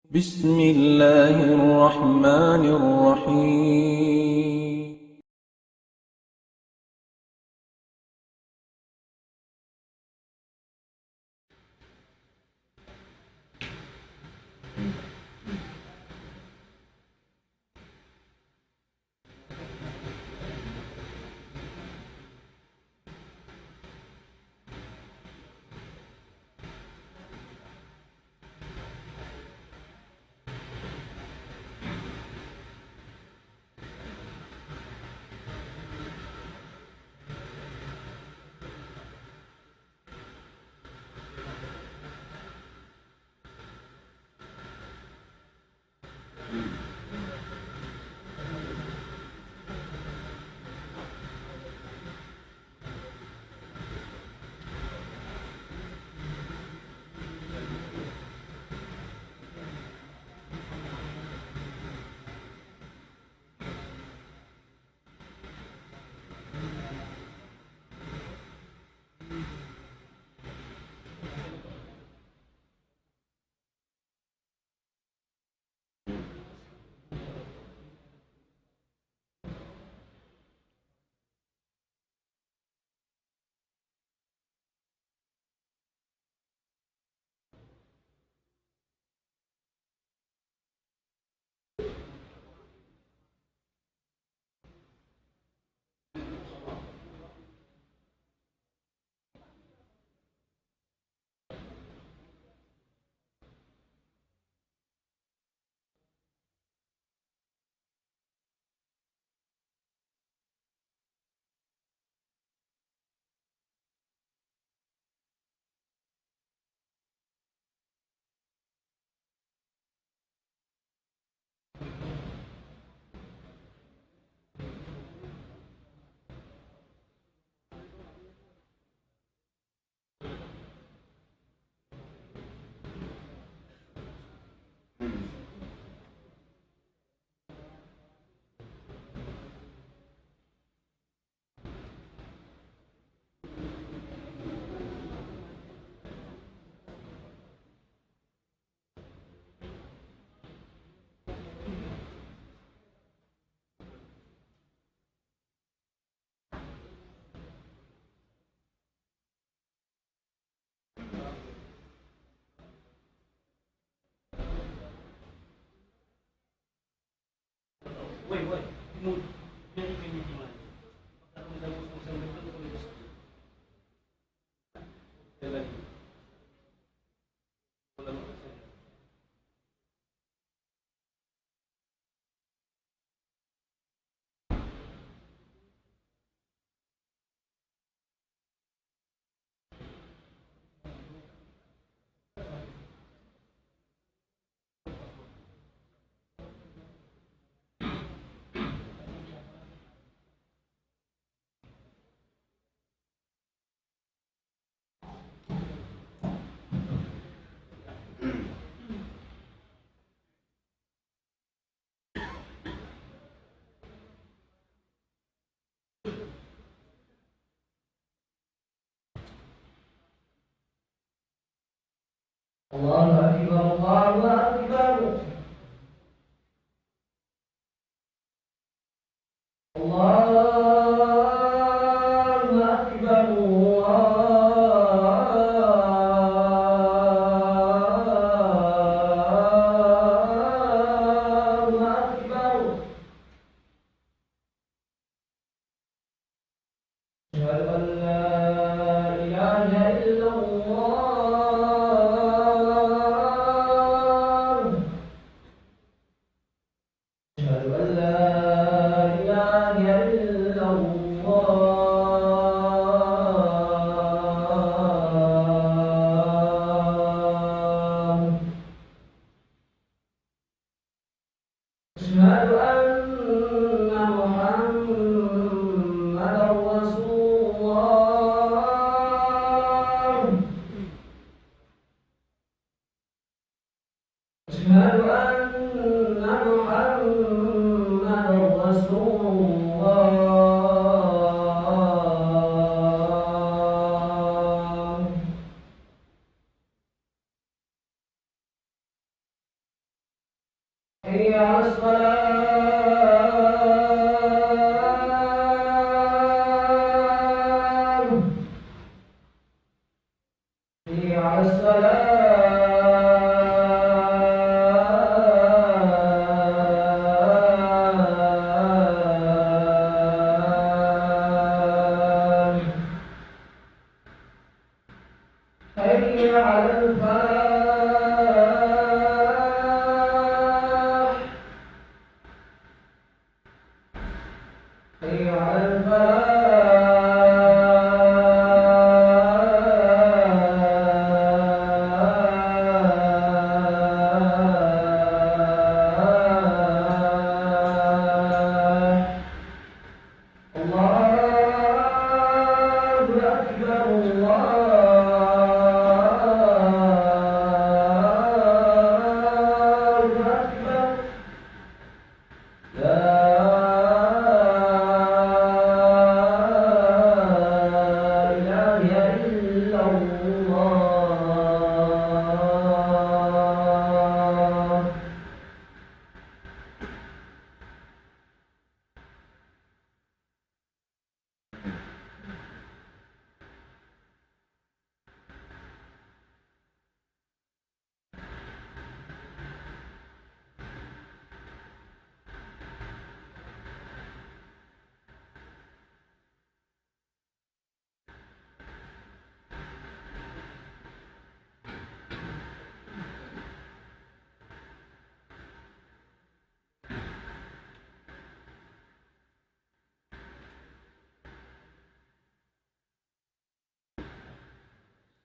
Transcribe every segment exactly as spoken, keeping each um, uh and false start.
بسم الله الرحمن الرحيم. الله أكبر، الله أكبر. الله أكبر، الله أكبر. أشهد أن لا إله إلا الله. أشهد أن لا إله إلا الله. أشهد أن محمدا رسول الله. أشهد أن محمدا رسول الله. حي على الصلاة. حي على الصلاة. حي على الفلاح. حي على الفلاح. الله أكبر، الله أكبر. لا إله إلا الله.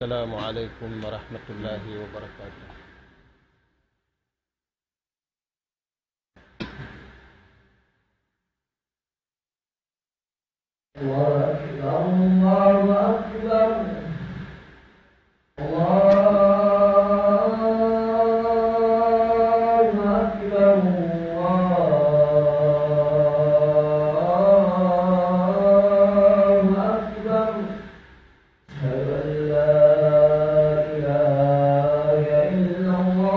السلام عليكم ورحمة الله وبركاته. الله أكبر، الله أكبر. الله أكبر، الله أكبر. أشهد أن لا إله إلا الله.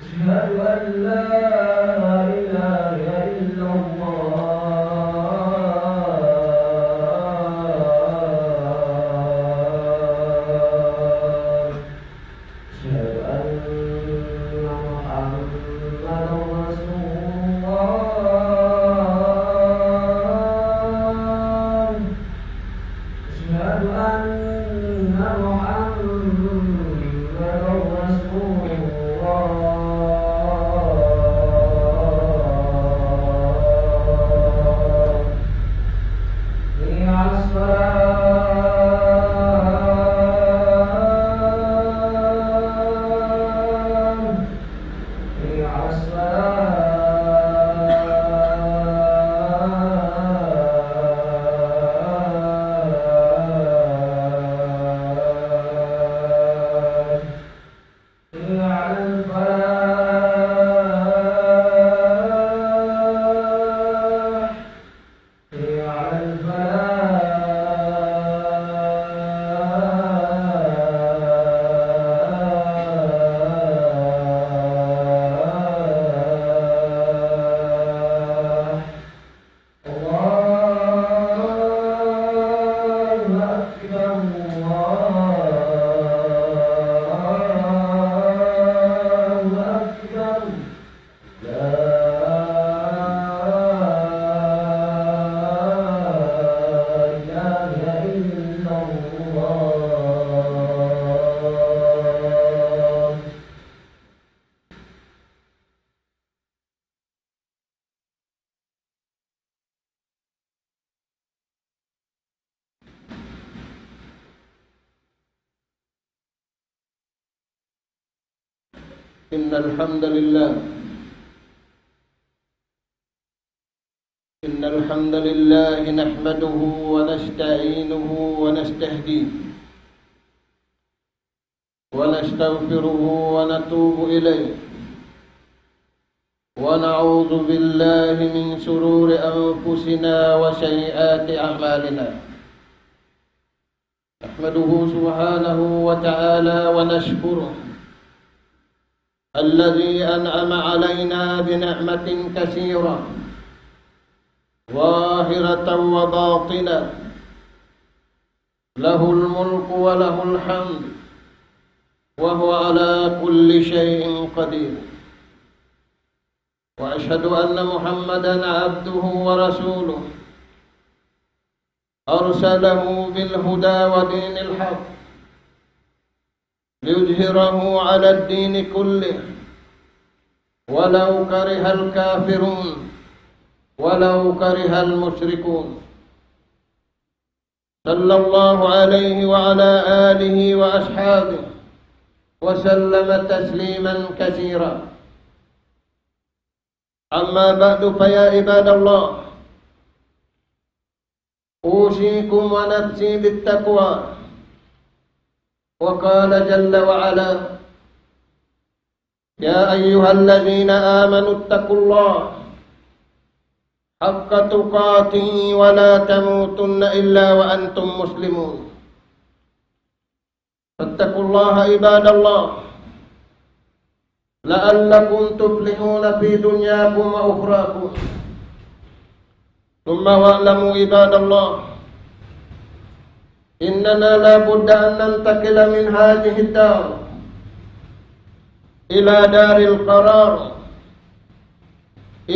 أشهد أن لا إله إلا الله. أشهد أن محمدا رسول الله. أشهد أن محمدا رسول الله. حي على الصلاة. حي على الصلاة. حي على الفلاح. حي على الفلاح. الله أكبر، الله أكبر. لا إله إلا الله. إن الحمد لله، إن الحمد لله نحمده ونستعينه ونستهديه ونستغفره ونتوب إليه، ونعوذ بالله من شرور أنفسنا وسيئات أعمالنا. نحمده سبحانه وتعالى ونشكره الذي أنعم علينا بنعمة كثيرة ظاهرة وباطنة، له الملك وله الحمد، وهو على كل شيء قدير. وأشهد أن محمدا عبده ورسوله، أرسله بالهدى ودين الحق ليظهره على الدين كله ولو كره الكافرون ولو كره المشركون. صلى الله عليه وعلى آله وأصحابه وسلم تسليما كثيرا. أما بعد، فيا عباد الله، أوصيكم ونفسي بالتقوى. وقال جل وعلا: يا أيها الذين آمنوا اتقوا الله حق تقاته ولا تموتن إلا وأنتم مسلمون. فاتقوا الله عباد الله لعلكم تفلحون في دنياكم وأخراكم. ثم واعلموا عباد الله، إننا لا بد أن ننتقل من هذه الدار إلى دار القرار،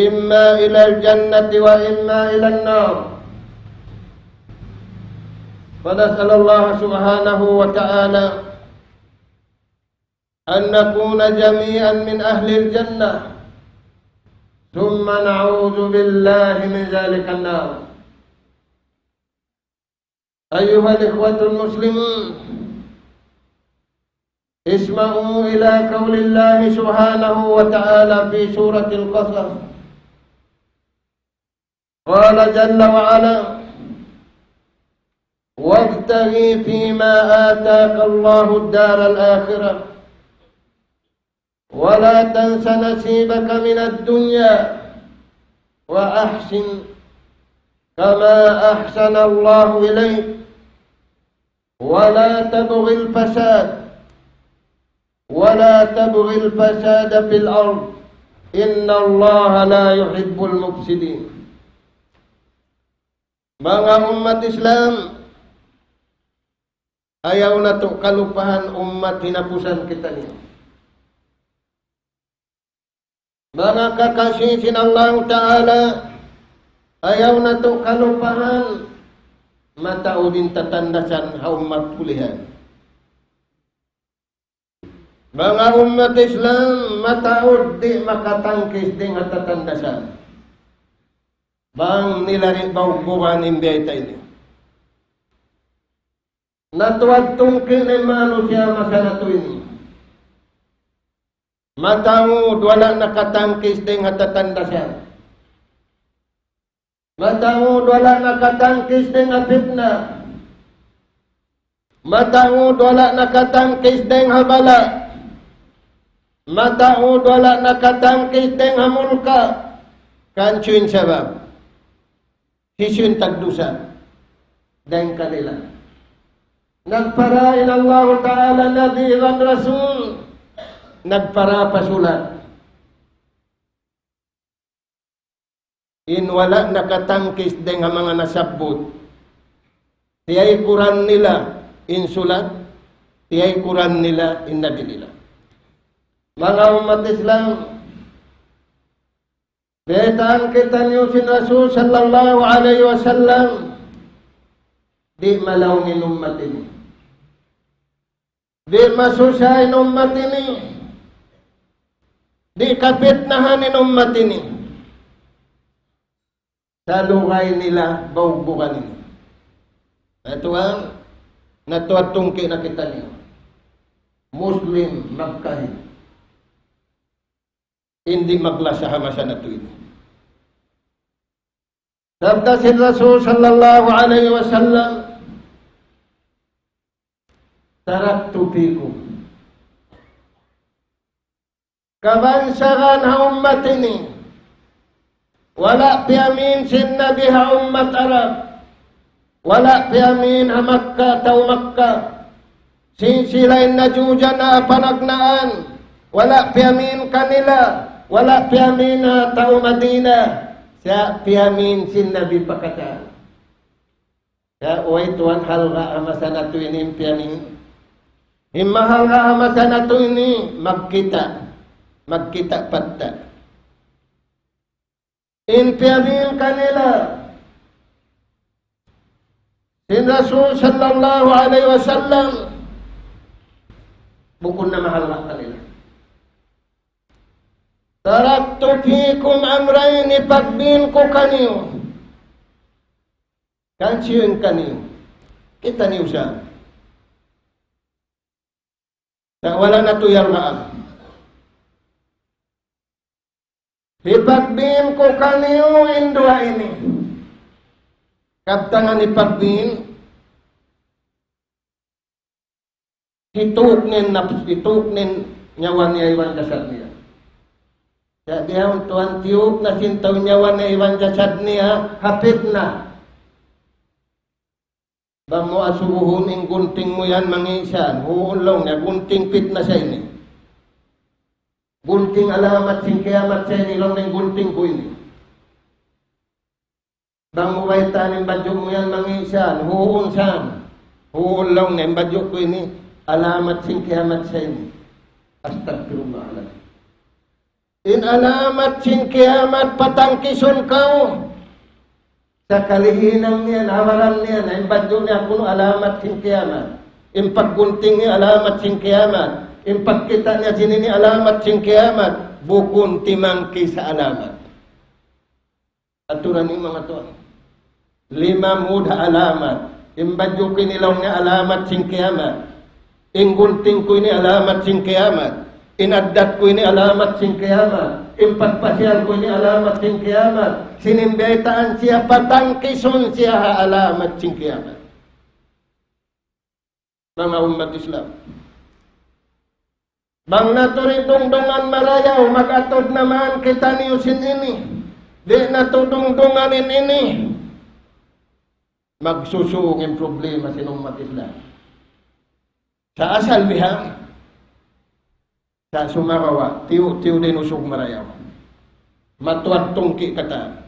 إما إلى الجنة وإما إلى النار. فنسأل الله سبحانه وتعالى أن نكون جميعا من أهل الجنة، ثم نعوذ بالله من ذلك النار. أيها الإخوة المسلمون، اسمعوا إلى قول الله سبحانه وتعالى في سورة القصص. قال جل وعلا: وابتغ فيما آتاك الله الدار الآخرة ولا تنس نصيبك من الدنيا وأحسن كما أحسن الله إليك ولا تبغ الفساد ولا تبغ الفساد في الأرض إن الله لا يحب المفسدين. Manga ummat Islam, ayaw natu' kalupahan ummat hinapusan kitaniyu. Manga kakasi sin Allahu Ta'ala, ayaw natu' kalupahan mataud in tatandasan ha ummat pulihan. Manga ummat Islam, mataud di' makatangkis dayn ha tatandasan. Bang nila di' baugbugan in biya' ta ini. Natuad tungki' na in manusiya' masa natu' ini. Mataud wala' nakatangkis dayn ha tatandasan. Mataud wala' nakatangkis dayn ha pitna. Mataud wala' nakatangkis dayn ha bala'. Mataud wala' nakatangkis dayn ha mulka'. Kan hisiyu in sabab? Hisiyu in tagdusa dayn kanila? Nagpara in Allahu Ta'ala Nabi iban Rasul. Nagpara pa sulat. In wala' nakatangkis dayn ha manga nasabbut, tiyaykuran nila in sulat, tiyaykuran nila in Nabi nila. Manga ummat Islam, baytaan kitaniyu sin Rasul sallallahu alayhi wasallam, di' malaung in ummat ini. Di' masusa in ummat ini. Di' kapitnahan in ummat ini. Salugay nila baugbugan ini. Atuan, natuad tungki' na kitaniyu. Muslim magkahi. Di' maglasa ha masa natu' ini. Sabda sin Rasul sallallahu alayhi wasallam, تركت فيكم. Kabansagan ha ummat ini. Wala' piyamin sin Nabi ha ummat Arab. Wala' piyamin ha Makkah, tau Makkah. Sin sila in najujan ha panagnaan. Wala' piyamin kanila. Wala' piyamin ha tau Madinah. Siya piyamin sin Nabi pa katan. Kaya way tuwan, halga' ha masa natu' ini in piyamin. In mahalga' ha masa natu' ini, magkita'. Magkita' patta'. In piyamin kanila sin Rasul sallallahu alayhi wasallam, bukun na mahalga' kanila. تركت فيكم أمرين, pagbin ku kaniyu. Kan siyu in kaniyu. Kitaniyu sa. Sa' wala' natu' yalgaan. Hipagbin ku kaniyu in duwa ini. Kabtangan hipagbin, hituk nin naps-, hituk nin nyawa niya iban jasad niya. Sa' bihaun tuwan, tiyuk na sin tau nyawa niya iban jasad niya, hapit na. Bang mu asubuhun in gunting mu yan mangi' san, huun laung niya, gunting pitna sa ini. Gunting alamat sin kiyamat sa ini, laung niya, in gunting ku ini. Bang mu baytaan in badju' mu yan mangi' san, huun san. Huun laung niya, in badju' ku ini, alamat sin kiyamat sa ini. Astagfirullahaladzim. In alamat sin kiyamat patangkisun kaw. Sakali hinang niya, nawaran niya, na in badju' niya kunu' alamat sin kiyamat. In paggunting niya alamat sin kiyamat. In pagkita' niya sin ini alamat sin kiyamat. Bukun timangkis ha alamat. Aturan ini manga tuwan. Limamud ha alamat. In badju' ku ini laung niya alamat sin kiyamat. In gunting ku ini alamat sin kiyamat. In addat ku ini alamat sin kiyamat. In pagpasiyal ku ini alamat sin kiyamat. Sin in biyaytaan siya, patangkisun siya ha alamat sin kiyamat. Manga ummat Islam. Bang natu' di' dungdungan marayaw, mag-atud na man kitaniyu sin ini. Di' natu' dungdungan in ini. Magsusūng in problema sin ummat Islam. Sa' asal bihan. Sa' sumagawa', tiyu'-tiyu' da in usug marayaw. Matuwad tungki' katan.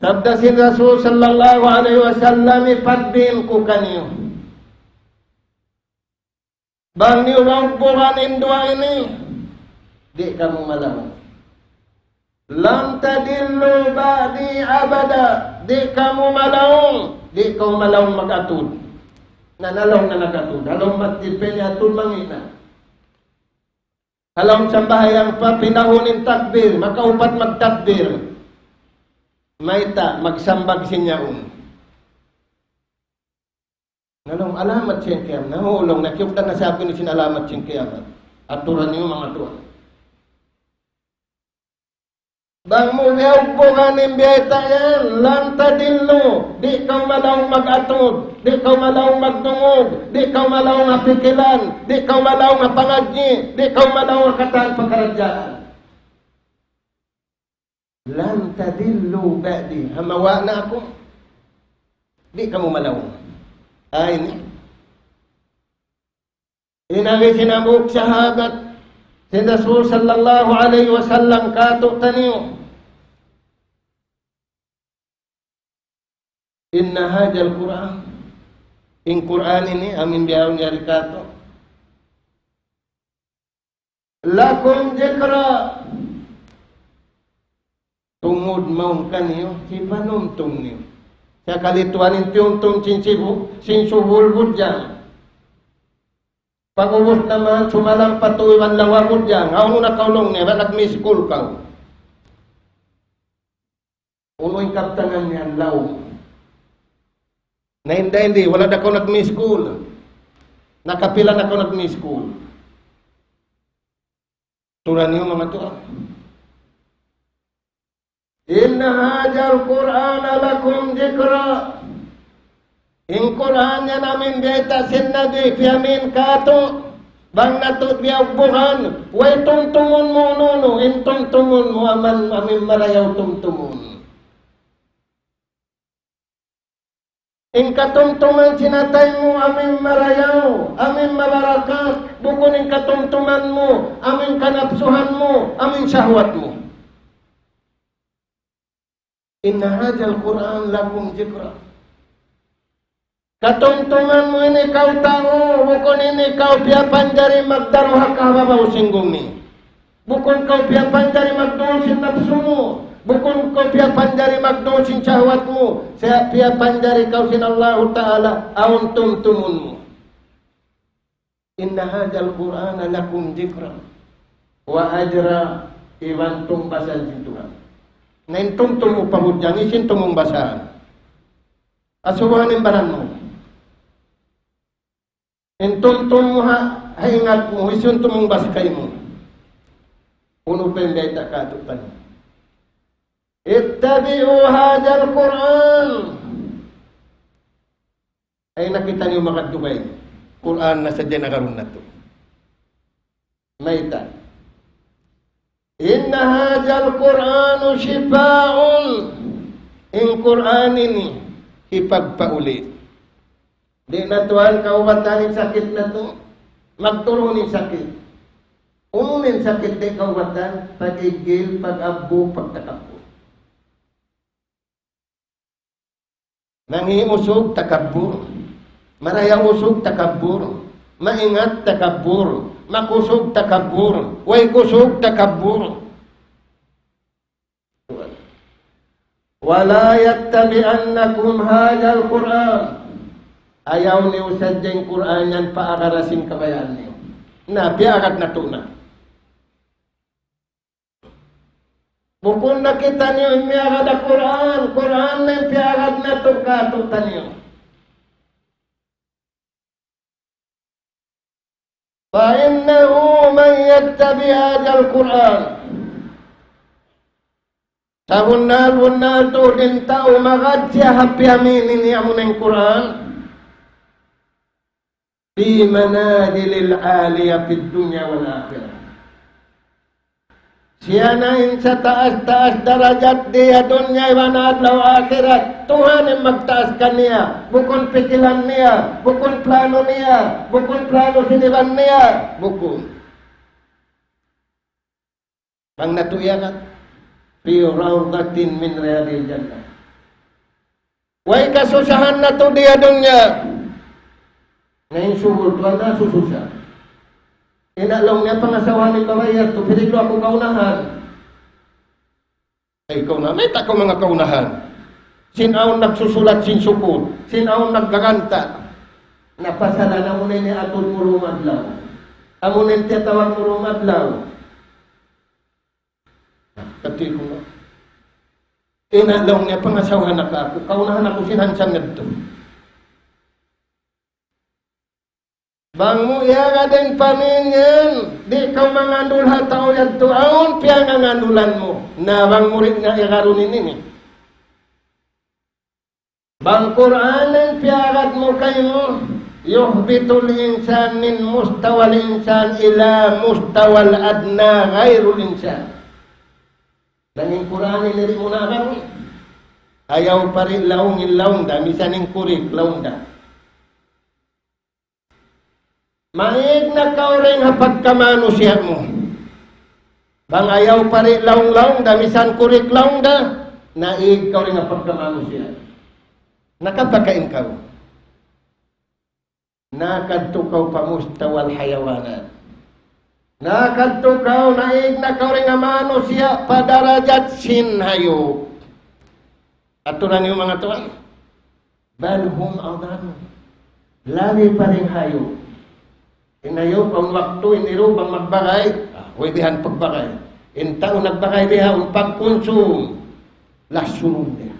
Sabda sin Rasul sallallahu alayhi wasallam, hipagbin ku kaniyu. Bang niyu baugbugan in duwa ini, di' kamu malaung. لن تضلوا بعدي أبدا. Di' kamu malaung, di' kamu malaung mag-atud. Na, nalaung na nag-atud. Ha lawm masjid pa ini atud mangi' na. Ha lawm sambahayang pa, pinahun in takbir, makaupat magtakbir. Mayta', magsambag sin yaun. Nalaung alamat sin kiyamat, nahulung na kiyugdan na sa aku ini sin alamat sin kiyamat. Aturan niyu manga tuwan. Bang mu biyaugbugan in biyayta' yan, لن تضلوا, di' kaw malaung mag-atud, di' kaw malaung magdungug, di' kaw malaung ha pikilan, di' kaw malaung ha pangadji', di' kaw malaung ha katan pakaradjaan. لن تضلوا بعدي, ha mawa' na aku, di' kamu malaung. Ay, ini. In agi sin hambuuk sahabat sin Rasul sallallahu alayhi wasallam kātu'niyu. إن هذا القرآن, in Qur'an ini, amu in bihaun yari kātu'. لكم ذكرى. Tungud mawn kaniyu, hipanumtum niyu. Sakali tuwan in tiyumtum sin sibu-, sin subul budjang. Pag'ubus naman, sumalam pa tuud iban lawa budjang. Hawnu na kaw laung niya, bat nag-miss call kaw. Unu in kabtangan niya laung. Na hinda ini, wala' da kaw nag-miss call. Nakapila na kaw nag-miss call. Tura niyu manga tuwan. إن هذا القرآن لكم ذكرى. In Qur'an yan amu in biyayta' sin Nabi piyamin kātu', bang natu' biyaugbugan, way tumtumun mu unu-unu, in tumtumun mu amu in, amu in marayaw tumtumun. In katumtuman sin atay mu amu in marayaw, amu in mabarakat, bukun in katumtuman mu, amu in kanapsuhan mu, amu in sahwat mu. إن هذا القرآن لكم ذكرى. Katumtuman mu ini kaw tau, bukun ini kaw piyapanjari magdaruha kaw ha babaw sin gumi. Bukun kaw piyapanjari magduun sin napsu mu. Bukun kaw piyapanjari magduun sin sahwat mu. Sa' piyapanjari kaw sin Allahu Ta'ala, awn tumtumun mu. إن هذا القرآن لكم ذكرى وأجرا, iban tumbasan sin Tuhan. Na in tumtum mu pa budjang, hisiyu in tumtum mu basahan? Asubuhan in baran mu. In tumtum mu ha, ha ingat mu, hisiyu in tumtum mu basa kaymu. Unu pa in bayta' kātu'niyu? اتبعوا هذا القرآن. Ay, na kitaniyu makadtu bay. Qur'an na sadja in agarun natu'. Mayta'? إن هذا القرآن شفاء. In Qur'an ini hipagpauli'. Di' na tuwan kaubatan in sakit natu'. Magturun in sakit. Unu in sakit di' kaubatan? Pag-iggil, pag-abbu, pagtakabbur. Mangi' usug, takabbur. Marayaw usug, takabbur. Maingat, takabbur. Makusug, takabbur. Way kusug, takabbur. ولا يتبعنكم هذا القرآن. Ayaw niyu sadja in Qur'an yan paagara sin kabayaan niyu. Na, piyaagad natu' na. Bukun na kitaniyu in miyagad ha Qur'an, Qur'an na in piyagad natu' kātu'niyu. فإنه من يتبع هذا القرآن. Sabunnal-bunnal tuud in tau magad siya ha piyaminun niya amuna in Qur'an. في منازل العالية في الدنيا والآخرة. Siya na in sataas-taas darajat di ha dunya iban adlaw akhirat. Tuhan in magtaas kaniya, bukun pikilan niya, bukun plano niya, bukun plano sin iban niya, bukun. Bang natu' yan, في روضة من رياض الجنة. Way kasusahan natu' di ha dunya. Na in subul tuwan na sususa. Ina' laung niya pangasawahan in babai yadtu, piriglu aku kaunahan. Ay, kaunahan, mayta' kaw manga kaunahan? Sin awn nagsusulat sin sukul, sin awn naggaganta'. Na pasalan, amu na in atud mu dum adlaw. Amu na in tiyatawag mu dum adlaw. Kati ku na. Ina' laung niya pangasawahan na aku, kaunahan aku sin hansan ngadtu. Bang mu iyagad in paminun, di' kaw mangandul ha tau yadtu awn piyangangandulan mu. Na bang mu di' na iyagarun ini. Bang Qur'an in piyagad mu kaymu, يهبط الإنسان من مستوى الإنسان إلى مستوى الأدنى غير الإنسان. Bang in Qur'an ini di' mu na agarun, ayaw pa di' laung in laung da, misan in kurik laung da. Maig na kaw dayn ha pagkamanusiya' mu. Bang ayaw pa di' laung-laung da, misan kurik laung da, naig kaw dayn ha pagkamanusiya'. Nakapakain kaw. Nakadtu kaw pa مستوى الحيوانات. Nakadtu kaw, naig na kaw dayn ha manusiya' pa darajat sin hayup. Aturan niyu manga tuwan. بل هم أضل. Labi pa dayn ha hayup. In hayup, awn waktu in iru bang magbagay, ah, way bihan pagbagay. In tau nagbagay bihan, pagkunsum, lasunun niya.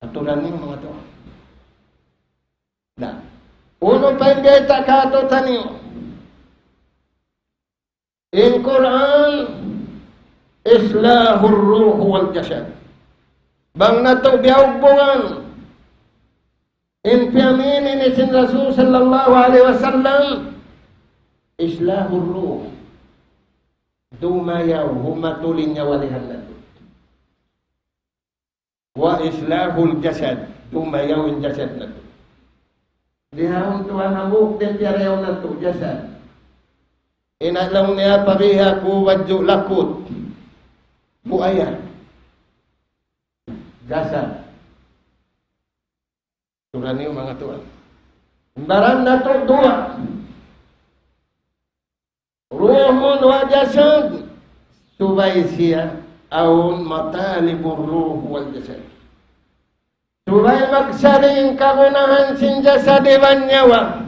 Aturan niyu manga tuwan. Na, unu pa in bayta' kātu'niyu? In Qur'an, إصلاح الروح والجسد. Bang natu' biyaugbungan in piyaminun sin Rasul sallallahu alayhi wasallam, إصلاح الروح. Dumayaw, humatul in nyawa-lihan natu'. وإصلاح الجسد. Sumayaw in jasad natu'. Bihaun tuwan hambuuk dayn piyarayaw natu', jasad. Ina' laung niya, pabiha ku badju' lakut. Buaya. Jasad. Turan niyu manga tuwan. Baran natu' duwa. Ruhun wa jasad. Subay siya awn matalibur ruh wal jasad. Subay magsaling kagunahan sin jasad iban nyawa.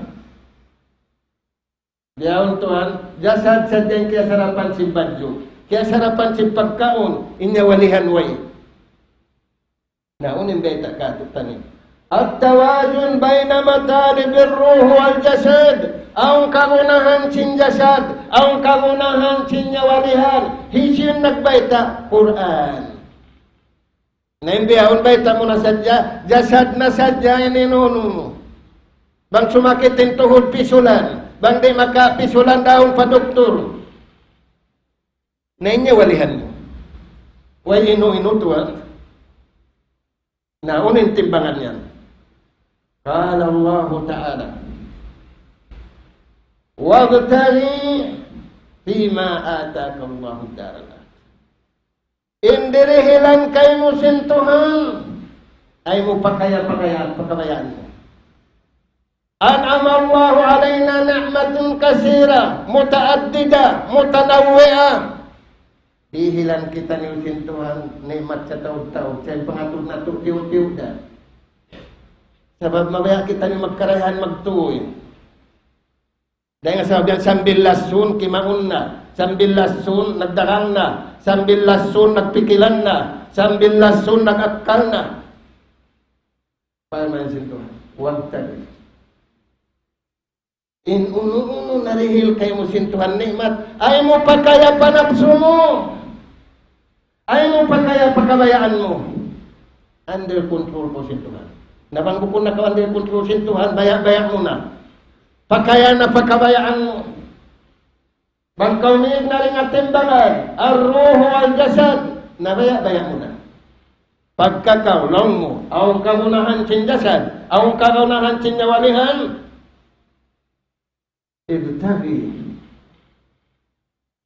Bihaun tuwan, jasad sadja in kiyasarapan sin badju', kiyasarapan sin pagkaun, in nyawa lihan way. Na, unu in bayta' katu'taniyu? التوازن بين مطالب الروح والجسد. Awn kagunahan sin jasad, awn kagunahan sin nyawa lihan. Hisiyu in nagbayta'? Qur'an. Na in bihaun bayta' mu na sadja, jasad na sadja in inunu mu. Bang sumakit in tuhud, pisulan. Bang di' makapisulan, daun pa doktor. Na in nyawa lihan mu. Way inu-inu tuwan. Na unu in timbangan yan? قال الله تعالى: وابتغ فيما آتاك الله الدار الآخرة. In dirihilan kaymu sin Tuhan, ayaw mu pakaya-pakaya, pakabayaan mu. أنعم الله علينا نعمة كثيرة متعددة متنوعة. Dihilan kitaniyu sin Tuhan ni'mat sataud-taud, sa' in pangatud natu' tiyu'-tiyu' da. Sabab mabaya' kitaniyu magkarayahan magtuy. Dayn ha sabab yan, sambil lasun kimaun na, sambil lasun nagdagang na, sambil lasun nagpikilan na, sambil lasun nag-akkal na. Parman sin Tuhan, وابتغ. In unu-unu narihil kaymu sin Tuhan ni'mat, ayaw mu pakaya pa napsu mu. Ayaw mu pakaya pa kabayaan mu. Under control kaw sin Tuhan. Na bang bukun na kaw under control sin Tuhan, baya'-baya' mu na. Pakaya na pa kabayaan mu. Bang kaw miig na dayn ha timbangan, الروح والجسد, na baya'-baya' mu na. Pagka kaw, laung mu, awn kagunahan sin jasad, awn kagunahan sin nyawa lihan, ابتغ.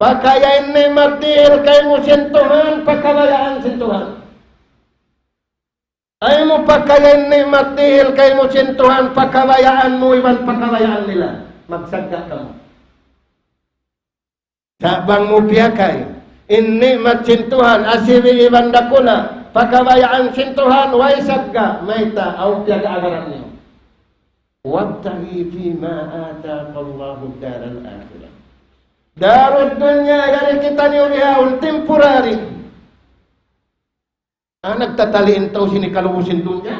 Pakaya in ni'mat dihil kaymu sin Tuhan, pa kabayaan sin Tuhan. Ayaw mu pakaya in ni'mat dihil kaymu sin Tuhan, pa kabayaan mu iban pa kabayaan nila. Magsagga' kamu. Sa' bang mu piyakay in ni'mat sin Tuhan, asibi' iban dakula', pa kabayaan sin Tuhan, way sagga', mayta', awn piyaga-agaran niyu. وابتغ فيما آتاك الله الدار الآخرة. Darud dunya, yari kitaniyu bihaun, temporary. Ah, nagtatali in tau sin hikalubu sin dunya.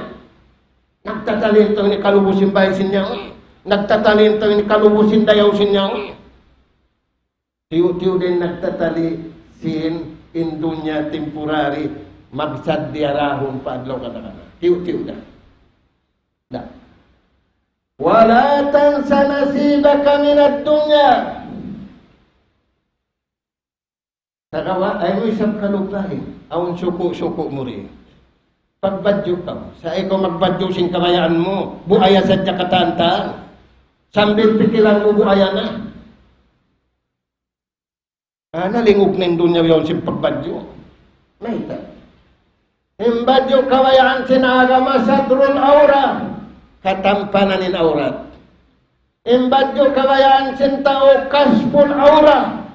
Nagtatali in tau sin hikalubu sin bāy sin yaun. Nagtatali in tau sin hikalubu sin dayaw sin yaun. Tiyu'-tiyu' da in nagtatali sin in dunya temporary, magsad diyarahun pa adlaw kada-kada. Tiyu'-tiyu' da. Da. ولا تنس نصيبك من الدنيا. Sagawa', ayaw mu isab kalupahi, awn suku'-suku' mu ri. Pagbadju' kaw, sa' ikaw magbadju' sin kabayaan mu, buaya sadja katan-katan. Sambil pikilan mu buaya na. Ah, nalingug na in dunya yaun sin pagbadju'. Mayta'? In badju' kabayaan sin agama ستر العورة, katampanan in awrat. In badju' kabayaan sin tau كشف العورة,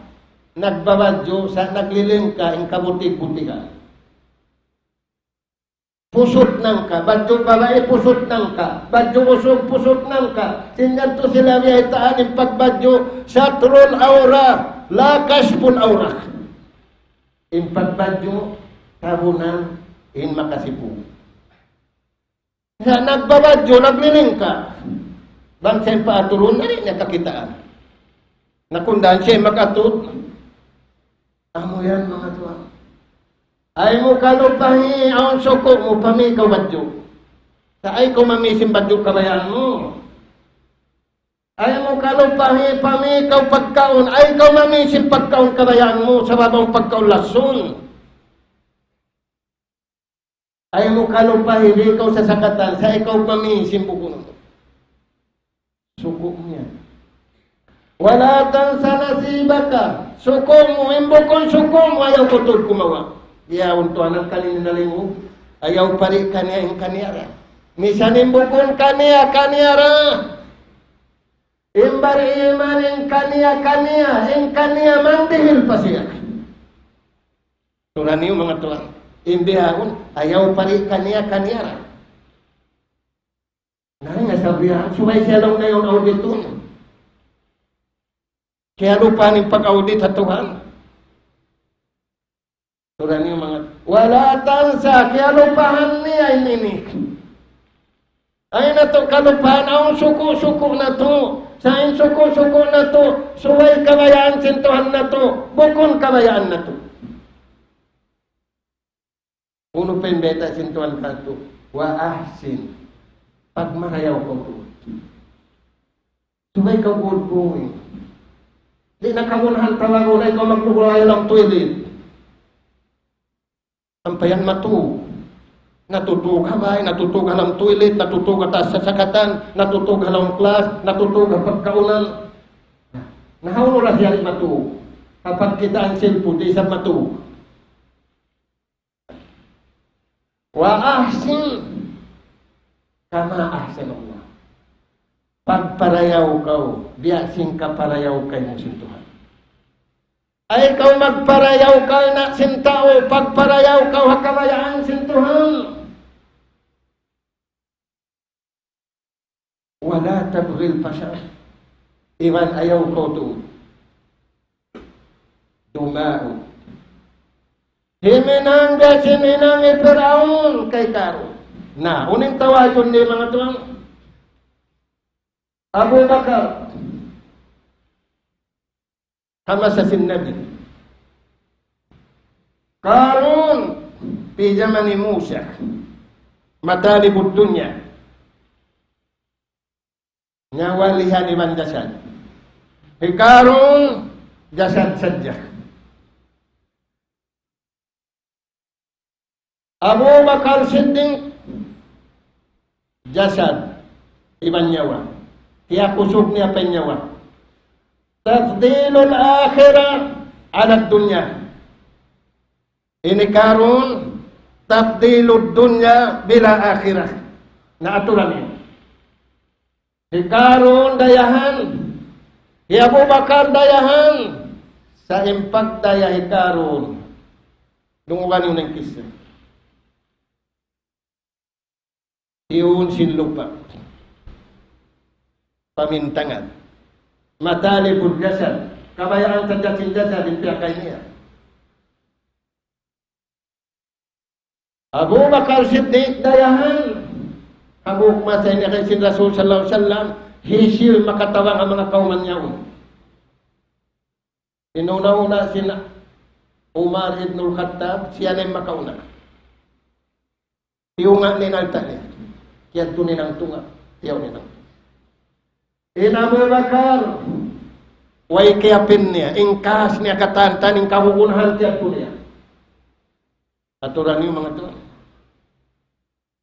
nagbabadju' sa' naglilingka in kabutig-butigan. Pusut nangka, badju' babai pusut nangka, badju' usug pusut nangka. Sin yadtu sila biyaytaan in pagbadju' ستر العورة لا كشف العورة. In pagbadju' tabunan in makasipu. Sa' nagbabadju', naglilingka. Bang siya in paaturun, di' niya kakitaan. Na kundan siya in mag-atud. Amu yan, manga tuwan. Ayaw mu kalupahi, awn suku' mu, pami kaw badju'. Sa' ayaw kaw mami sin badju' kabayaan mu. Ayaw mu kalupahi, pami kaw pagkaun, ayaw kaw mami sin pagkaun kabayaan mu, sabab awn pagkaun lasun. Ayaw mu kalupahi, di' kaw sasakatan, sa' ikaw mamihi sin bukun mu. Suku' niya. ولا تنس نصيبك. Suku' mu, in bukun suku' mu, ayaw kaw tuud kumawa'. Yaun tuwan in kaniya nalingu. Ayaw pari' kaniya in kaniya ra. Misan in bukun kaniya, kaniya ra. In bariman in kaniya, kaniya, in kaniya mandihil pa siya. Tura niyu manga tuwan. In bihaun, ayaw pari' kaniya, kaniya ra. Na, nga sabihan, subay siya laung na yaun auditun. Kiyalupahan in pag-audit ha Tuhan. Tura niyu manga, ولا تنس, kiyalupahan niya in ini. Ay natu' kalupahan, awn suku'-suku' natu'. Sa' in suku'-suku' natu', subay kabayaan sin Tuhan natu', bukun kabayaan natu'. Unu pa in bayta' sin Tuhan katu'? وأحسن. Pagmarayaw kaw tuud. Subay kaw good going. Di' na kagunahan tawagun, ay kaw maglugaw ha lawm toilet. Sampayan matug. Natutug ha bay, natutug ha lawm toilet, natutug ha taas sasakatan, natutug ha lawm class, natutug ha pagkaunan. Na hawnu ra siya di' matug? Ha pagkitaan cellphone, di' isab matug. وأحسن كما أحسن الله. Pagparayaw kaw, biya' sin kaparayaw kaymu sin Tuhan. Ay kaw magparayaw kaw na sin tau, pagparayaw kaw ha kabayaan sin Tuhan. ولا تبغ الفساد. Iban ayaw kaw tuud dumaug. Himinang biya' sin hinang hi Piraun kay Karun. Na, unu in tawajun niya manga tuwan? Abu Bakar. Ha masa sin Nabi. Karun, في زمن موسى. مطالب الدنيا. Nyawa lihan iban jasad. Hi Karun, jasad sadja. Abu Bakar Siddiq, jasad iban nyawa. Tiyakusug niya pa in nyawa. تفضيل الآخرة على الدنيا. Ini Karun, تفضيل الدنيا بالآخرة. Na aturan ini. Hi Karun dayahan, hi Abu Bakar dayahan, sa' in pagdaya hi Karun. Dungugan niyu in kissa. Tiyun sin lupa'. Pamintangan. مطالب الجسد. Kabayaan sadja sin jasad in piyakay niya. Abu Bakar Siddiq dayahan. Hambuuk masa ini kay sin Rasul sallallahu alayhi wasallam, hisiyu in makatabang ha manga kawman yaun. Inuna-una sin Umar ibn al-Khattab, siya na in makauna. Tiyunga' niya in alta' niya. Kiyadtu niya in tunga', tiyaw niya in tunga'. In Abu Bakar, way kiyapin niya, in kaas niya katan-katan, in kagunahan kiyadtu niya. Aturan niyu manga tuwan.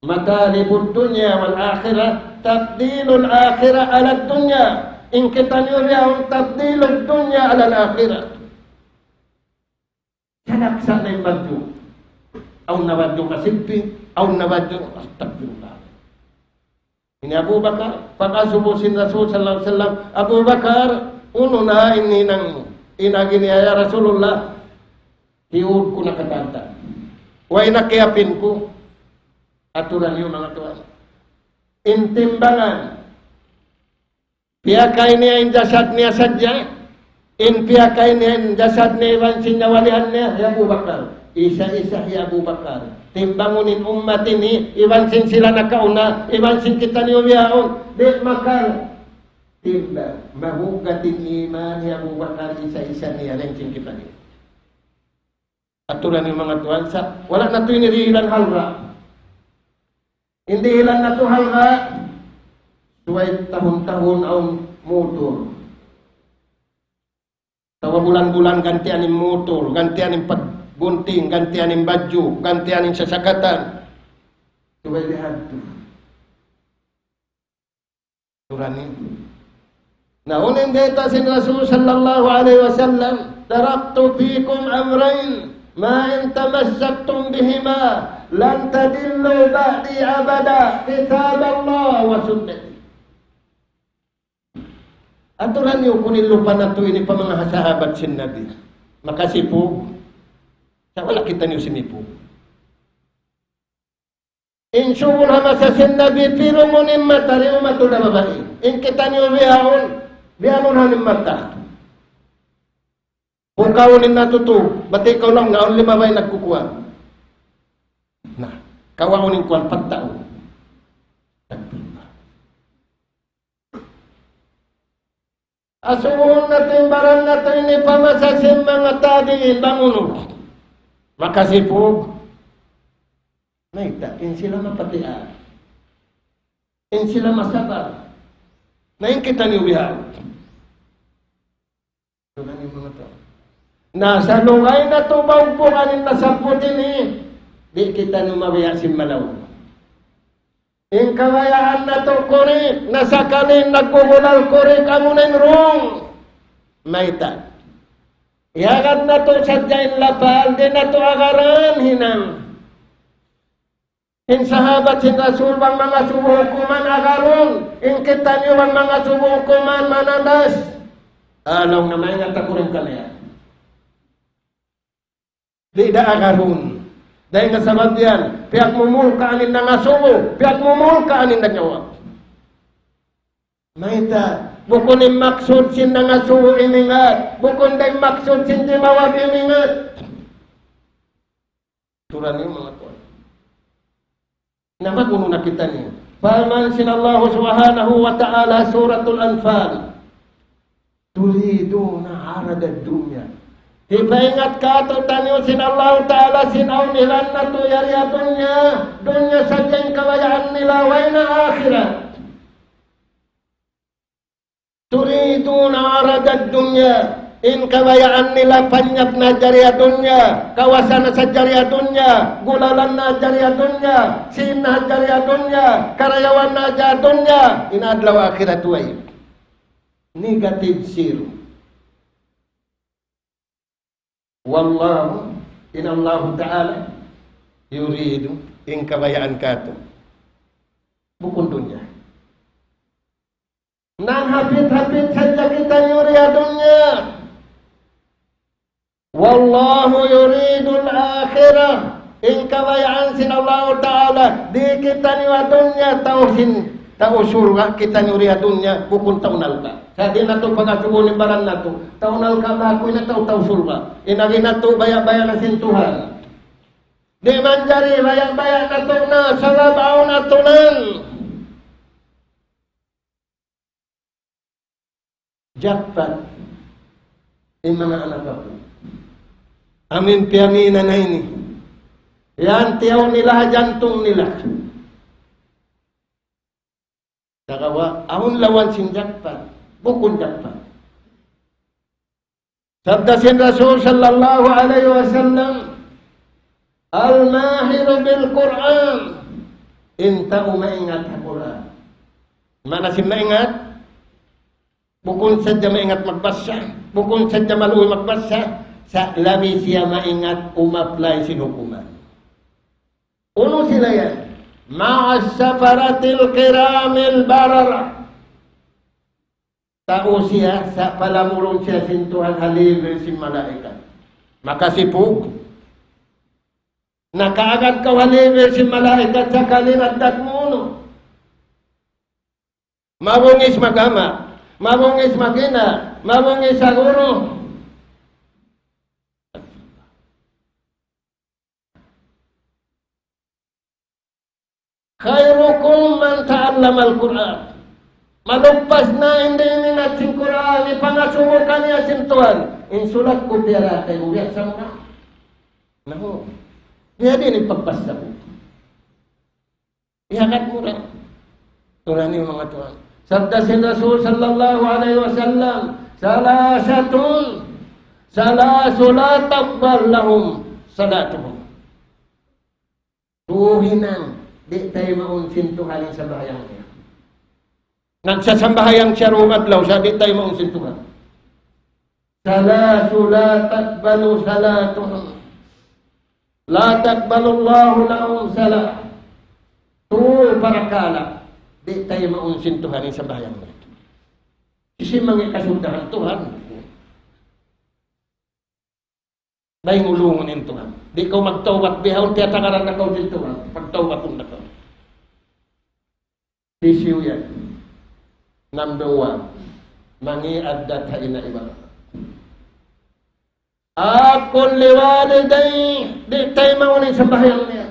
مطالب الدنيا والآخرة، تفضيل الآخرة على الدنيا. In kitaniyu bihaun تفضيل الدنيا على الآخرة. Salaksa na in badju'. Awn na badju' kasigpit, awn na badju', astagfirullah. Ini Abu Bakar, pag-asubu sin Rasul sallallahu alayhi wasallam, "Abu Bakar, unu na in hinang mu?" In agi niya, "Ya Rasulullah, hiyud ku na katan-katan. Way na kiyapin ku." Aturan niyu manga tuwan. In timbangan. Piyakay niya in jasad niya sadja, in piyakay niya in jasad niya iban sin nyawa-lihan niya, hi Abu Bakar. Isa-isa hi Abu Bakar. Timbangun in ummat ini, iban sin sila nakauna, iban sin kitaniyu bihaun. Di' makal timbang. Mahugat in iman hi Abu Bakar, isa-isa niya, lain sin kitaniyu. Aturan niyu manga tuwan sa', wala' natu' ini dihilan halga'. In dihilan natu' halga', subay tahun-tahun awn motor. Atawa bulan-bulan gantian in motor, gantian in paggunting, gantian in badju', gantian in sasakatan. Subay dihadtu. Surani. Na, unu in bayta' sin Rasul sallallahu alayhi wasallam, "تركت فيكم أمرين ما إن تمسكتم بهما لن تضلوا بعدي أبدا، كتاب الله وسنتي." Aturan niyu kunu' in lupa natu' ini pa manga sahabat sin Nabi. Makasipug. Sa' wala' kitaniyu simipug. In subul ha masa sin Nabi, pirungun in mata, di' umatu da babai. In kitaniyu bihaun, bihaun ha in mata. Bukawun in natutug, bat ikaw laung niya awn lima bay nagkukuha. Na, kawaun in kuwan, pagtau. Nagpinda. Asubuhun natu' in baran natu' ini pa masa sin manga tabi'in, bang unu. Makasipug. Mayta', in sila mapatian. In sila masabar. Na in kitaniyu bihaun. Ito na in manga tau. Na sa' lugay natu' baubukan in nasabbut ini, di' kitaniyu mabaya' sin malaw. In kabayaan natu' kuri', na sakali naggugulal kuri', amuna in wrong. Mayta'. Iyagad natu' sadja in lapal, di' natu' agarun hinang. In sahabat sin Rasul bang mangasubu hukuman agarun, in kitaniyu bang mangasubu hukuman manandas. Alaw na maingat aku rin kaniya. Di' da agarun. Dayn ha sabab yan, piyagmumulkaan in nangasubu, piyagmumulkaan in nagjawab. Mayta', bukun in maksud sin nangasubu imingat, bukun da in maksud sin jimawab imingat. Aturan niyu manga tuwan. Na, mag-unu na kitaniyu. Parman sin Allah Subhanahu wa Ta'ala, Suratul Anfal. تريدون عرض الدنيا. Hipaingat kātu'niyu sin Allah Ta'ala sin awn iban natu' yari ha dunya, dunya sadja in kabayaan nila, way na akhirat. تريدون عرض الدنيا. In kabayaan nila panyap na jari ha dunya, kawasa na sadja jari ha dunya, gulalan na jari ha dunya, sīn na jari ha dunya, karayawan na jari ha dunya, in adlaw akhirat way. Negative zero. والله, in Allahu Ta'ala, يريد, in kabayaan kātu'. Bukun dunya. Nanghapit-hapit sadja kitaniyu di ha dunya. والله يريد الآخرة. In kabayaan sin Allahu Ta'ala, di' kitaniyu ha dunya tau sin, tau surga', kitaniyu di ha dunya, bukun tau nalka'. Sa' di' natu' pagasubuhun in baran natu', tau nalka' ba aku ini tau, tau surga'. In agi natu' baya'-baya' na sin Tuhan. Di' manjari baya'-baya' natu' na, sabab awn aturan. Jackpot. In manga anak aku. Amin piyaminan na ini. Yan tiyaw nila, jantung nila. Sagawa', awn lawan sin jackpot. Bukun jackpot. Sabda sin Rasul sallallahu alayhi wasallam, الماهر بالقرآن, in tau maingat ha Qur'an. Maana sin maingat, bukun sadja maingat magbasa, bukun sadja maluy magbasa, sa' labi siya maingat umapply sin hukuman. Unu sila yan? مع السفرة الكرام البررة. Tau siya, sa' palamulun siya sin Tuhan ha level sin malaikat. Makasipug. Nakaagad kaw ha level sin malaikat sakali ragdat mu unu. Mabungis mag-ama', mabungis mag-ina', mabungis ha guru. خيركم من تعلم القرآن. Maluppas na in di' imingat sin Qur'an, ipangasubu kaniya sin Tuhan. In sulat ku piyara kaymu, biyasa mu na. Nahu. Biya' diin in pagbasa mu. Iyagad mu ra. Aturan niyu manga tuwan. Sabda sin Rasul sallallahu alayhi wasallam, ثلاثة، ثلاثة لا تقبل لهم صلاتهم. Tū hinang, Di' taymaun sin Tuhan in sambahayang niya. Nagsasambahayang siya duun adlaw sa, di' taymaun sin Tuhan. ثلاث لا تقبل صلاتهم، لا تقبل الله لهم صلاة. Tū parakala', di' taymaun sin Tuhan in sambahayang niya. Hisiyu in manga kasuddahan Tuhan? Bang ulungun in Tuhan. Di' kaw magtawbat, bihaun tiyatagaran na kaw sin Tuhan. Pagtawbatun na kaw. Hisiyu yan? Number one. Mangi' addat ha ina' iban ama'. عاق لوالديه, di' taymaun in sambahayang niya.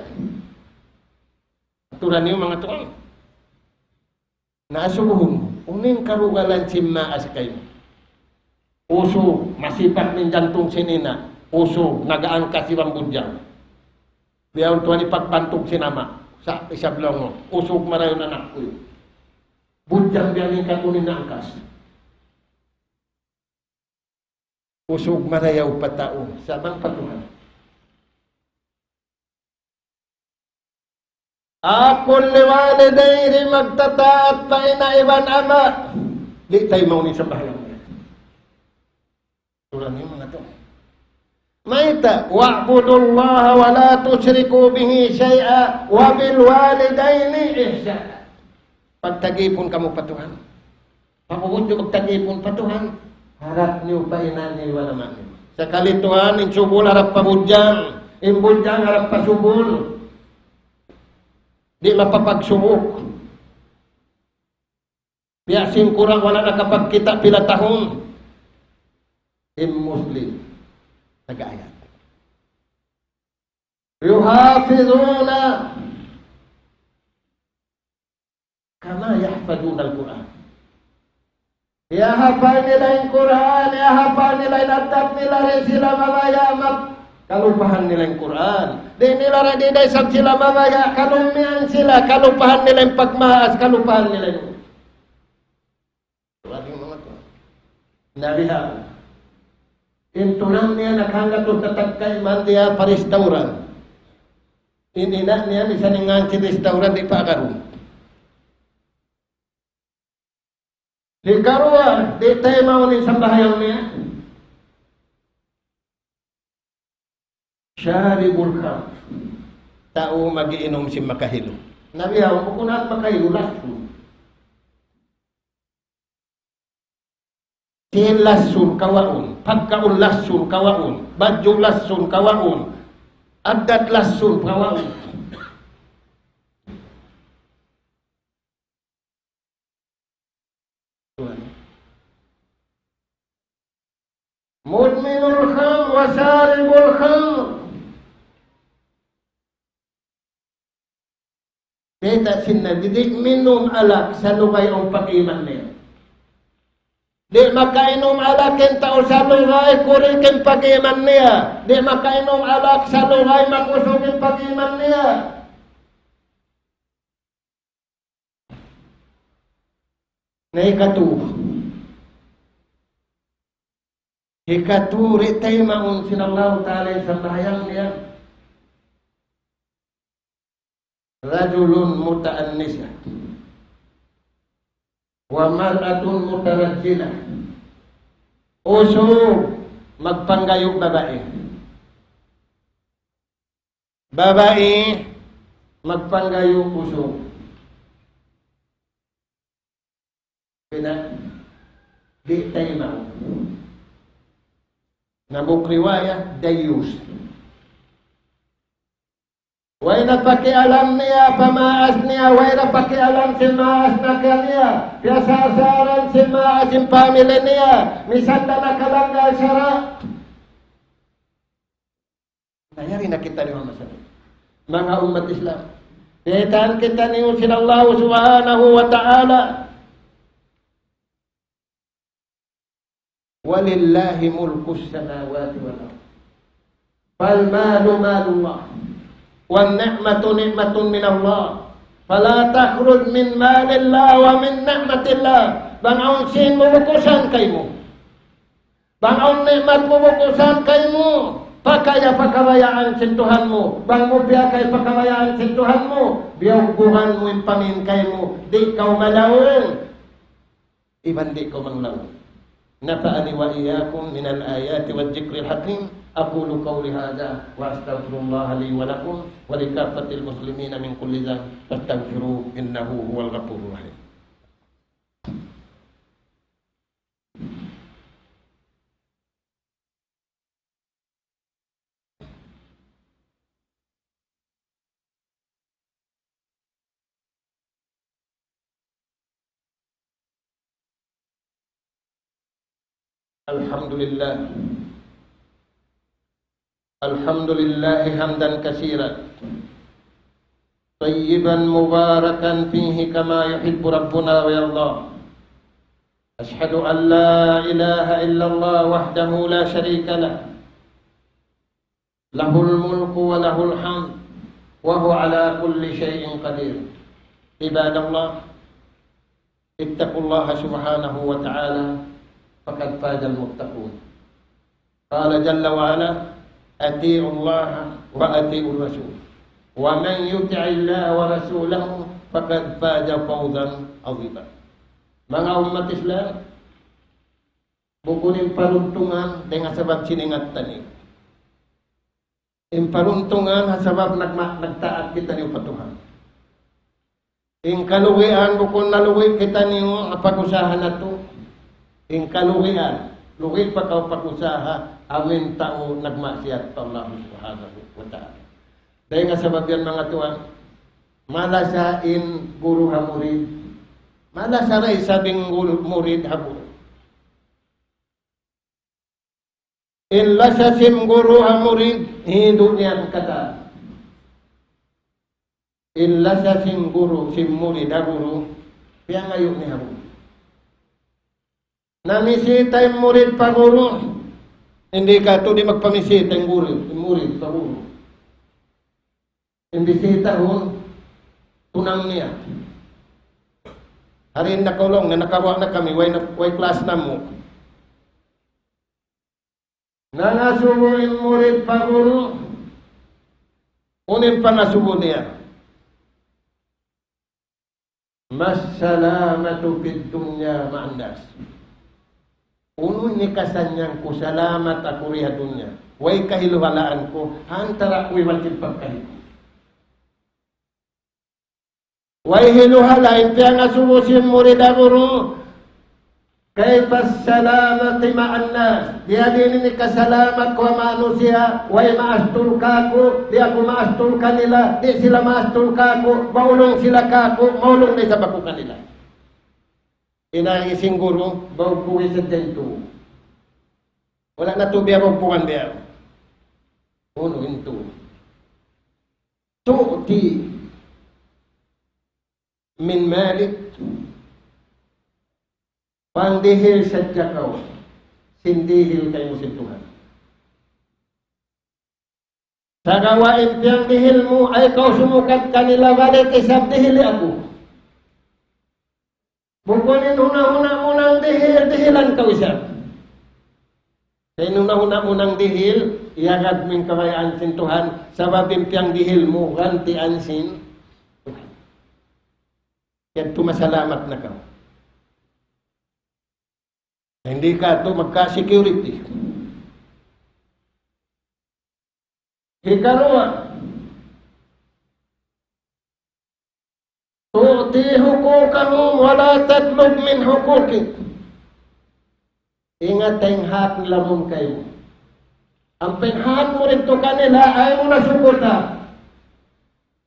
Aturan niyu manga tuwan. Na asubuhun, unu in karugalan sin maas kaymu? Usug, masipak in jantung sin ina'. Usug, nag-aangkas iban budjang. Bihaun tuwan in pagbantug sin ama'. Sa' isab laung mu, usug marayaw in anak ku. Budjang biya' ini in katu' niya naangkas. Usug marayaw pa tau, sa' bang pa Tuhan. عاق لوالديه, di' magtataat pa ina' iban ama'. Di' taymaun in sambahayang niya. Aturan niyu manga tuwan. Mayta', واعبدوا الله ولا تشركوا به شيئا وبالوالدين إحسانا. Pagtagipun kamu pa Tuhan. Pag'ubus niyu magtagipun pa Tuhan, harap niyu pa ina' niyu iban ama' niyu. Sakali tuwan, in subul harap pa budjang, in budjang harap pa subul. Di' mapapagsubuk. Biya' sin Qur'an, wala' nakapagkita' pila tahun. In Muslim, nag-aayat. يحافظون كما يحفظون القرآن. Iyahapal nila in Qur'an, iyahapal nila in addat nila, di' sila mabaya' mag-, kalupahan nila in Qur'an. Di' nila ra, di' da isab sila mabaya', kalummian sila, kalupahan nila in pagmaas, kalupahan nila in Nabi Muhammad. Nabi ha. In tulang niya nakahanggatus na tagkaiman niya pa restaurant. In ina' niya, misan in ngan sin restaurant, di' pa agarun. Hikaruwa, di' taymaun in sambahayang niya. شارب الخمر. Tau mag-iinum sin makahilu. Na biya' bukun hat makahilu, lassun. Sin lassun kawaun, pagkaun lassun kawaun, badju' lassun kawaun, addat lassun kawaun. مدمن الخمر وشارب الخمر. Kita' sin Nabi, di' minum alak salugay in pag-iman niya. Di' makainum alak in tau salugay kurik in pag-iman niya. Di' makainum alak salugay makusug in pag-iman niya. Na hikatu. Hikatu, di' taymaun sin Allahu Ta'ala in sambahayang niya. رجل متأنس وامرأة مترجلة. Usug magpanggayu' babai. Babai magpanggayu' usug. Pina-, di' taymaun. Hambuuk riwayat, dayyus. Way na pakialam niya pa maas niya, way na pakialam sin maas na kaniya. Piyasarsaran sin maas in pamilya niya. Misan da nakalanggal sara'. Na yari na kitaniyu ha masa ini. Manga ummat Islam, biyaytaan kitaniyu sin Allah Subhanahu wa Ta'ala. ولله ملك السماوات والأرض. فالمال مال الله. والنعمة نعمة من الله. فلا تخرج من مال الله ومن نعمة الله. Bang awn sīn mubukusan kaymu. Bang awn ni'mat mubukusan kaymu, Pakaya pa kabayaan sin Tuhan mu. Bang mu piyakay pa kabayaan sin Tuhan mu, biyugbuhan mu in pamin kaymu, di' kaw malaung. Iban di' kaw manglaung. نفعني وإياكم من الآيات والذكر الحكيم. أقول قولي هذا وأستغفر الله لي ولكم ولكافة المسلمين من كل ذنب فاستغفروه إنه هو الغفور الرحيم. الحمد لله. الحمد لله حمدا كثيرا طيبا مباركا فيه كما يحب ربنا ويرضى. أشهد أن لا إله إلا الله وحده لا شريك له، له الملك وله الحمد وهو على كل شيء قدير. عباد الله، اتقوا الله سبحانه وتعالى فقد فاز المتقون. قال جل وعلا: أطيعوا الله وأطيعوا الرسول ومن يطع الله ورسوله فقد فاز فوزا عظيما. Manga ummat Islam, bukun in paruntungan dayn ha sabab sin ingat taniyu. In paruntungan ha sabab nagma-, nagtaat kitaniyu pa Tuhan. In kalugian bukun nalugi kitaniyu ha pag-usaha natu'. In kalugian, lugi pa kaw pag-usaha, amu in tau nagmaksiyat pa Allah Subhanahu wa Ta'ala. Dayn ha sabab yan, manga tuwan, malasa in guru ha murid. Malasa da isab in guru, murid ha guru. In lasa sin guru ha murid, hindu' niya katan. In lasa sin guru, sin murid ha guru, piyangayu' niya ha guru. Namisita in murid pa guru, di' katu' di' magpamisita in guru, in murid pa guru. In bisitahun, tunang niya. Hari in nakaulung na, nakaruwa na kami, way na, way class namu'. Nangasubu in murid pa guru, unu in pangasubu niya? ما السلامة في الدنيا مع الناس. Unu in hikasannyang ku salamat aku di ha dunya? Way kahiluhalaan ku, ha antara' ku iban sin pagkahi ku. Way hiluhala' in piyangasubu sin murid ha guru, كيف السلامة مع الناس؟ Biyadiin in hikasalamat ku ha manusiya', way maastul kāku', di' aku maastul kanila, di' sila maastul kāku', maulung sila kāku', maulung da isab aku kanila. Ina isin guru, bawg buhi sa dento. Wala' na tu biya' bawg buhan biya'. Unu in tu. تؤتي من مالك, pangdihil sadja kaw sin dihil kaymu sin Tuhan. Sagawa' in piyangdihil mu, ayaw kaw sumukad kanila, balik isab dihili aku. Bukun in huna-huna mu nang dihil, dihilan kaw isab. Sa' in huna-huna mu nang dihil, iyagad mu in kabayaan sin Tuhan, sabab in piyangdihil mu, gantian sin Tuhan. Yadtu masalamat na kaw. Di' katu' magka-security. Hikaruwa, تؤتي حقوقهم ولا تطلب من حقوقي. Ingat in hak nila duun kaymu. Ampa in hak mu didtu kanila, ayaw mu na sukuta.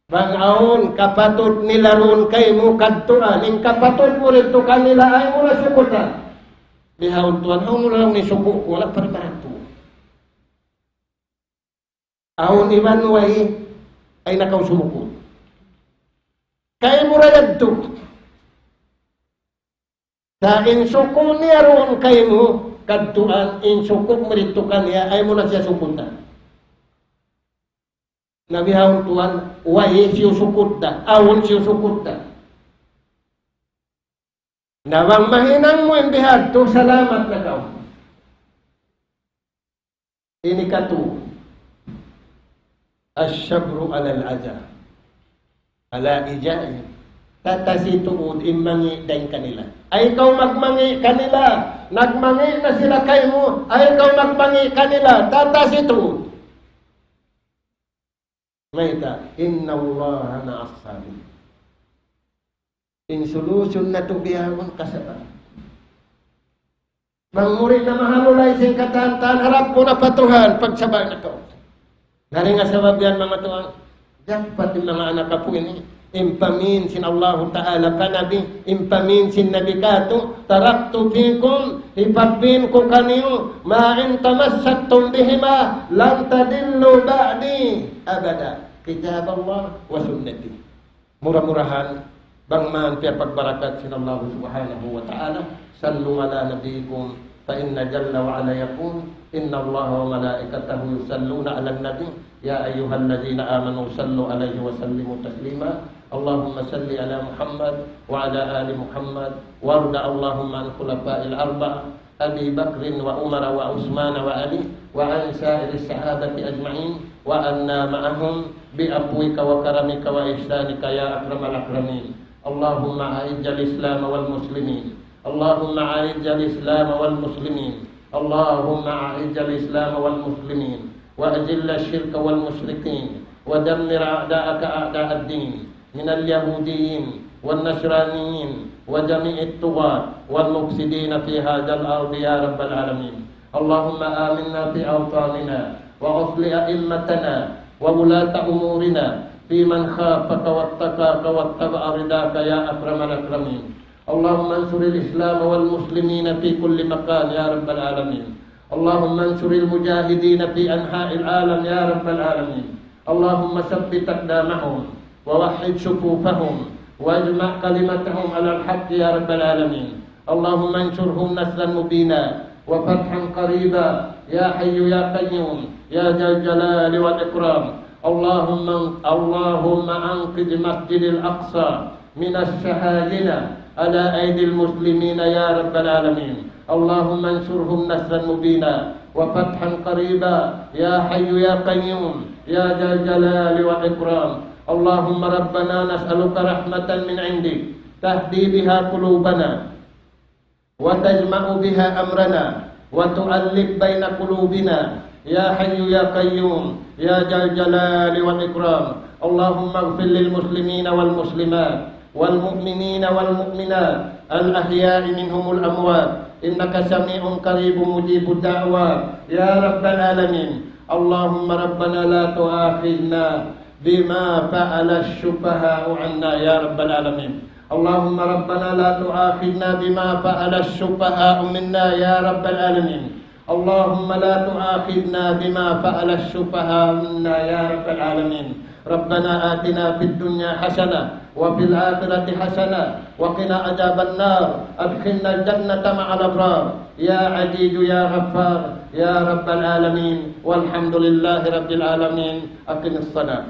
Bang awn kapatut nila duun kaymu, kadtuan, in kapatut mu didtu kanila, ayaw mu na sukuta. Bihaun tuwan, awn mu na lang ni suku' ku, wala' pa rin mahatu. Awn iban way, ayaw na kaw sumuku'. Kaymu ra yadtu. Sa' in suku' niya duun kaymu, kadtuan, in suku' mu didtu kaniya, ayaw mu na siya sukuta. Na bihaun tuwan, way siyu sukuta, awn siyu sukuta. Na bang mahinang mu in bihadtu, salamat na kaw. Ini katu. الصبر على الأذى على إيذائهم. Tatasi tuud in mangi' dayn kanila. Ayaw kaw magmangi' kanila. Nagmangi' na sila kaymu. Ayaw kaw magmangi' kanila. Tatasi tuud. Mayta', إن الله مع الصابرين. In solution natu' bihaun kasabar. Bang mu di' na mahalulay sin katan-katan, harap mu na pa Tuhan, pagsabal na kaw. Na dayn ha sabab yan, manga tuwan, dapat in manga anak apu' ini, in pamin sin Allahu Ta'ala pa Nabi, in pamin sin Nabi katu', تركت فيكم, hipagbin ku kaniyu, ما إن تمسكتم بهما لن تضلوا بعدي أبدا. كتاب الله وسنتي. Mura-murahan, bang man piyapagbarakat sin Allah Subhanahu wa Ta'ala, صلوا على نبيكم، فإن جل وعلا يقول: إن الله وملائكته يصلون على النبي، يا أيها الذين آمنوا صلوا عليه وسلموا تسليما. اللهم صل على محمد وعلى آل محمد، وارض اللهم عن خلفاء الأربعة، أبي بكر وعمر وعثمان وعلي، وعن سائر الصحابة أجمعين، وعنا معهم بعفوك وكرمك وإحسانك يا أكرم الأكرمين. اللهم أعز الإسلام والمسلمين. اللهم أعز الإسلام والمسلمين. اللهم أعز الإسلام والمسلمين. وأذل الشرك والمشركين. ودمر أعداءك أعداء الدين. من اليهوديين والنصرانيين وجميع الطغاة والمفسدين في هذا الأرض يا رب العالمين. اللهم آمنا في أوطاننا وأصلح أئمتنا وولاة أمورنا في من خافك واتقاك واتبع رضاك يا أكرم الأكرمين. اللهم انصر الإسلام والمسلمين في كل مكان يا رب العالمين. اللهم انصر المجاهدين في أنحاء العالم يا رب العالمين. اللهم ثبت أقدامهم ووحد صفوفهم واجمع كلمتهم على الحق يا رب العالمين. اللهم انصرهم نصرا مبينا وفتحا قريبا يا حي يا قيوم يا ذا الجلال والإكرام. اللهم، اللهم أنقذ مسجد الأقصى من الصهاينة على أيدي المسلمين يا رب العالمين. اللهم انصرهم نصرا مبينا وفتحا قريبا يا حي يا قيوم يا ذا الجلال والإكرام. اللهم ربنا نسألك رحمة من عندك تهدي بها قلوبنا وتجمع بها أمرنا وتؤلف بين قلوبنا يا حي يا قيوم يا ذا الجلال والإكرام. اللهم اغفر للمسلمين والمسلمات والمؤمنين والمؤمنات الأحياء منهم والأموات إنك سميع قريب مجيب الدعوات يا رب العالمين. اللهم ربنا لا تؤاخذنا بما فعل السفهاء عنا يا رب العالمين. اللهم ربنا لا تؤاخذنا بما فعل السفهاء منا يا رب العالمين. اللهم لا تؤاخذنا بما فعل السفهاء منا يا رب العالمين. ربنا آتنا في الدنيا حسنة وفي الآخرة حسنة وقنا عذاب النار. أدخلنا الجنة مع الأبرار يا عزيز يا غفار يا رب العالمين. والحمد لله رب العالمين. أقم الصلاة.